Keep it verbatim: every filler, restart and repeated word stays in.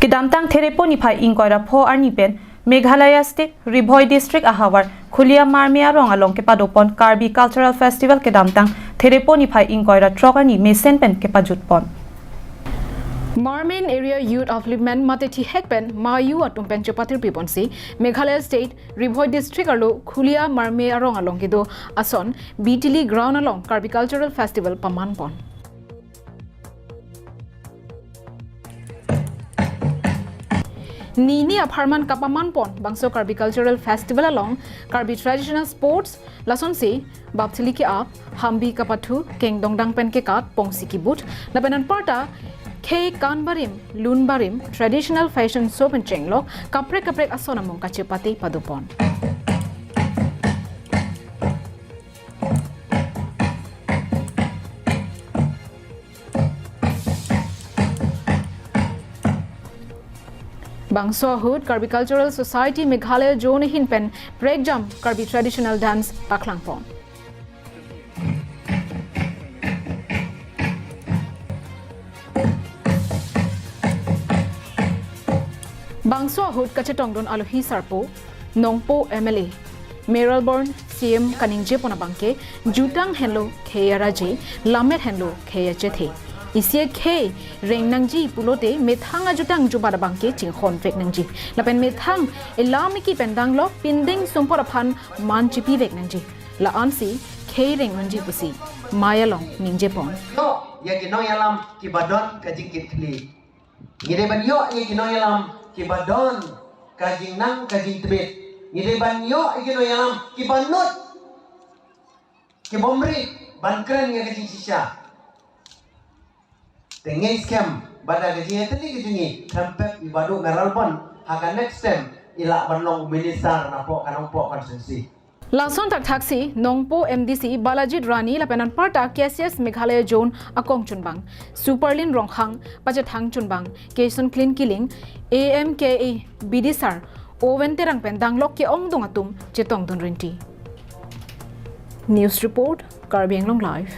Kedamtang Therepo niphai ingkoi ra pho arni pen Meghalaya State Ri Bhoi District ahavar Khulia Marme arong along kepadopon Karbi Cultural Festival kedamtang Therepo niphai ingkoi ra throk arni mesen pen kepajutpon. Marme Area Youth Upliftment mate thihek pen mayu atum pen chopatir piponsi Meghalaya State Ri Bhoi District arlo Khulia Marme arong along kedo ason B T L ground along Karbi Cultural Festival pamanpon. Nini apharman kapamanpon bangso Karbi Cultural Festival along Karbi traditional sports lasonsi bapthili ke-ap, hambi kapathu, kengdongdang pen kekat, pongsi kibut, lapen anparta khei kan barim, lun barim, traditional fashion show pen chenglok kaprek kaprek ason amung kachepate padopon. Bangso ahut Karbi Cultural Society Meghalaya Zone ahin pen prekjam Karbi traditional dance paklangpon. Bangso ahut kachetongdun alohi sarpo, Nongpo M L A, Mayor Born C M kaningjepon abangke, jutang henlo khei araje, lammet henlo khei achethe. Isi akhei reng nangji pulote methang ajutang jubat abangke chinghon vek nangji. Lapen methang elam iki pen danglok pindeng sumpot aphan man chipi vek nangji. La-ansi khei reng unji pusi mei along ningjepon. Yo, ya kinong yalam kibadon kajingkit khli. Ngide ban yo ya kinong yalam kibadon kajingnang kajingtbit. Ngide ban yo ya kinong yalam kibanut kibomri ban kren ya kajingsisa. Tengi skem bada kajing ya teli kajingi thempek ibadu meral pon. Haka next time ila ban long minister napo kanongpo constituency. Lason thakthaksi Nongpo M D C Balajit Rani lapen anparta K C S Meghalaya Zone akong chunbang, Superlin Rongkhang, pachethang chunbang, Keson Klin Kiling, A M K A B D sir, Owen Terang pen danglok ke-ongdung atum chetongdun rinti. News report, Karbi Anglong Live.